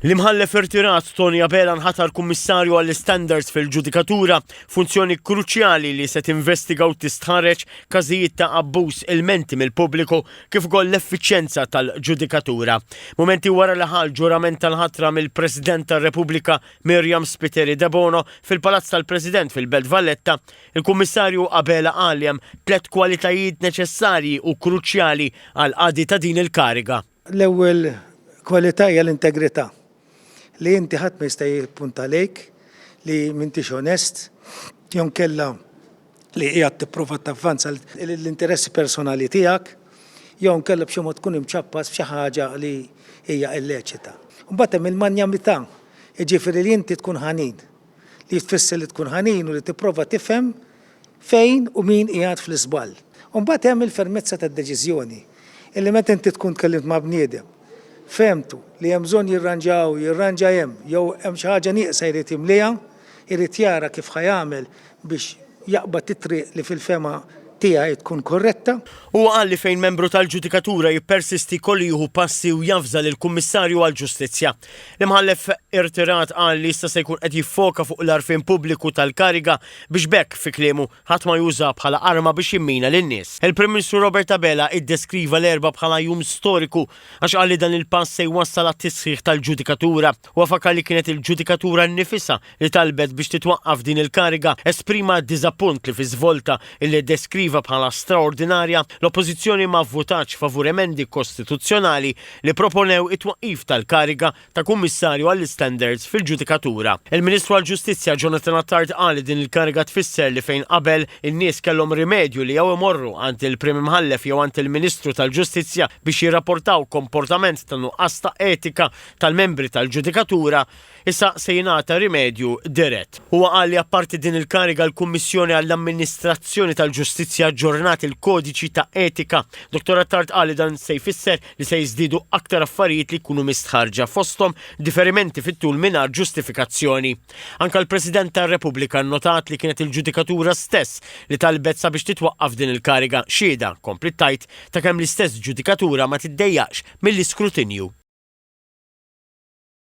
L-Imħallef irtirat Tony Abela nħatar Kummissarju għall-Istandards fil-Ġudikatura, funzjoni kruċjali li se tinvestiga u tistħarreġ każijiet ta' abbuż, ilmenti mill-pubbliku kif ukoll l-effiċjenza tal-ġudikatura. Mumenti wara li ħa l-ġurament tal-ħatra mill-President tar-Repubblika Myriam Spiteri Debono fil-Palazz tal-President fil-Belt Valletta, il-Kummissarju Abela qal li hemm tlett kwalitajiet neċessarji u kruċjali għall-qadi ta' din il-kariga. L-ewwel kwalità hija l-integrità, li inti ħadd ma jista' jippunta lejk li m'intix onest jew inkella li qiegħed tipprova tavvanza l-interessi personali tiegħek jew inkella b'xi mod tkun imċappas f'xi ħaġa li hija illeċita. Imbagħad hemm il-manjamità, jiġifieri li inti tkun ħanin, li tfisser li tkun ħanin u li tipprova tifhem fejn u min qiegħed fl-iżball. U mbagħad hemm il-fermezza tad-deċiżjoni, illi meta inti tkun tkellimt ma' bniedem, fehmtu li hemm bżonn jirranġa hawn, jirranġa hemm, jew hemm xi ħaġa nieqsa jrid jimliha, irid jara kif ħa jagħmel biex jaqbad it-triq li fil-fehma tiegħi tkun korretta. Huwa qal li fejn membru tal-ġudikatura jippersisti jkollu jieħu passi u javża lill-Kummissarju għall-Ġustizzja. L-Imħallef irtirat qal li issa se jkun qed jiffoka fuq l-għarfien pubbliku tal-kariga biex b'hekk, fi kliemu, ħadd ma jużaha bħala arma biex jimmina lin-nies. Il-Prim Ministru Robert Abela iddeskriva l-Erbgħa bħala jum storiku għax qal li dan il-pass se jwassal għat-tisħiħ tal-ġudikatura. Huwa fakkar li kienet il-ġudikatura nnifisha li talbet biex titwaqqaf din il-kariga, esprima diżappunt li fi żvolta illi ddeskriva bħala straordinarja, l-Oppożizzjoni ma vvutatx favur emendi kostituzzjonali li proponew it-twaqqif tal-kariga ta' Kummissarju għall-Istandards fil-Ġudikatura. Il-Ministru għall-Ġustizzja Jonathan Attard qal li din il-kariga tfisser li fejn qabel in-nies kellhom rimedju li jew imorru għand il-Prim Imħallef jew għand il-Ministru tal-Ġustizzja biex jirrapportaw komportament ta' nuqqas ta' etika tal-membri tal-ġudikatura, issa se jingħata rimedju dirett. Huwa qal li apparti din il-kariga l-Kummissjoni għall-Amministrazzjoni tal-Ġustizzja aġġornat il-kodiċi ta' etika. Dottor Attard qal li dan se jfisser li se jiżdiedu aktar affarijiet li jkunu mistħarrġa, fosthom diferimenti fit-tul mingħajr ġustifikazzjoni. Anke l-President tar-Repubblika nnotat li kienet il-ġudikatura stess li talbet sabiex titwaqqaf din il-kariga, xhieda, kompliet tgħid, ta' kemm l-istess ġudikatura ma tiddejjaqx mill-iskrutinju.